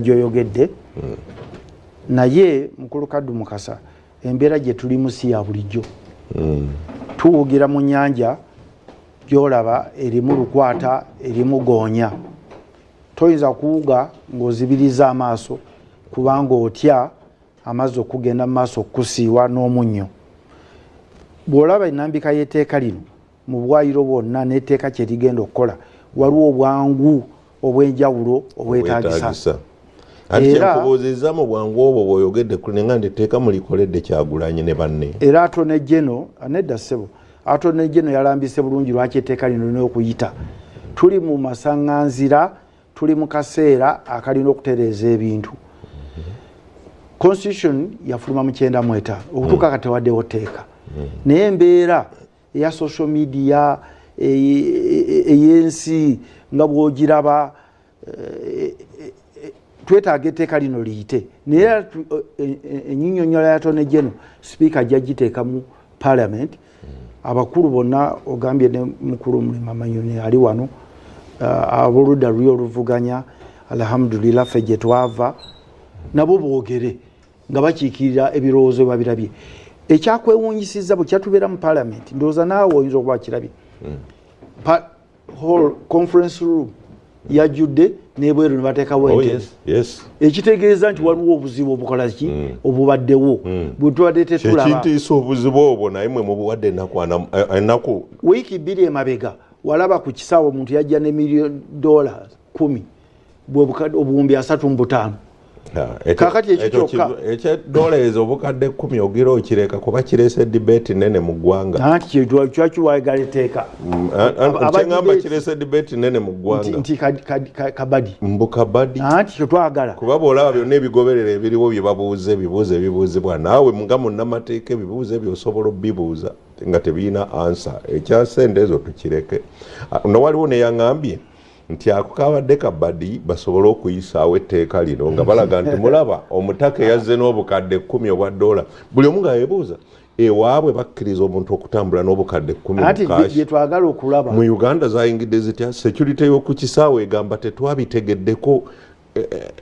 Gyoyogedde, naye mukulu Kaddu Mukasa, embeera gye tulimu si ya bulijjo. Tuwugira mu nyanja gyolaba erimu lukwata, erimu goonya. Toyinza kuwuga ng'ozibiriza amaaso kubanga otya amazzi okugenda mu maaso okukusiiwa n'omunnyo. Bw'olaba enambika y'etteeka lino mu bwayiro bwonna n'etteeka kye ligenda okukola, waliwo obwangu obw'enjawulo obwetaagisa. Ati kyenkubuuzizza, mu bwangu obwo bw'oyogedde, kulinga nti etteeka mulikoledde Kyagulanyi ne banne. Era Attorney General, nedda ssebo, Attorney General yalambise bulungi lwaki etteeka lino lina okuyita. Tuli mu masaŋŋanzira, tuli mu kaseera akalina okutereeza ebintu. Constitution yafuluma mu 95, okutuuka kati tewaddewo tteeka, naye embeera eya social media, ey'ensi nga bw'ogiraba, twetaaga etteeka lino liyite. Naye enyinyonyola ya Attorney General, Sipiika ajja giteeka mu Parliament. Abakulu bonna ogambye ne mukulu Mulima Manyoni ali wano, abooludda luli oluvuganya, alhamdulillah ffe gye twava, nabo boogere nga bakiikirira ebirowoozo babirabye. Ekyakwewuunyisizza bwe kyatubeera mu Parliament, ndowooza naawe oyinza okuba kirabye, hall, conference room yajjudde n'ebweru ne bateekawo entebe, ekitegeeza nti waliwo obuzibu obukola ki, obubaddewo bwe tubadde tetulaba. Kyekintiisa obuzibu obwo, naye mwe mubuwadde ennaku Wiiki 2 emabega walaba ku kisaawe omuntu yajja ne million dollars 10, 35,000. Kakati ekyo kyokka. Ekyedola ezo 10,000 ogira okireka kuba kireese debate nene mu ggwanga. Anti kyakiwagala etteeka. Kyeŋŋamba, kireese debate nene mu ggwanga. Nti kabadi. Mbu kabadi. Anti kyetwagala. Kuba bw'olaba byonna ebigoberera ebiriwo bye babuuza, ebibuuzo ebibuuzibwa, naawe nga munnamateeka ebibuuzo ebyo osobola obibuuza nga tebirina answer. Ekya sente ezo tukireke. Nowaliwo neyaŋŋambye nti ako kabadde kabadi basobole okuyisaawo etteeka lino nga balaga nti mulaba omutaka eyazze n'10,000 obwa dola. Buli omu nga yebuuza ewaabwe bakkiriza omuntu okutambula n'10,000? Anti byetwagala okulaba. Mu Uganda zayingidde zitya? Security y'oku kisaawe egamba tetwabitegeddeko.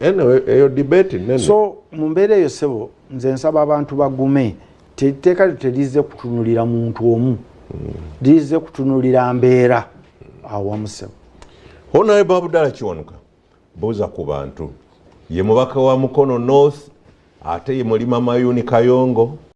Anyway, eyo debate nene. So mu mbeera eyo ssebo, nze nsaba abantu bagume. Etteeka lyo terizze kutunulira muntu omu, lirizze kutunulira mbeera awamu, ssebo. Honorable Abudala Kiwanuka, buuza ku bantu, ye mubaka wa Mukono North, ate ye Mulima Mayuni Kayongo.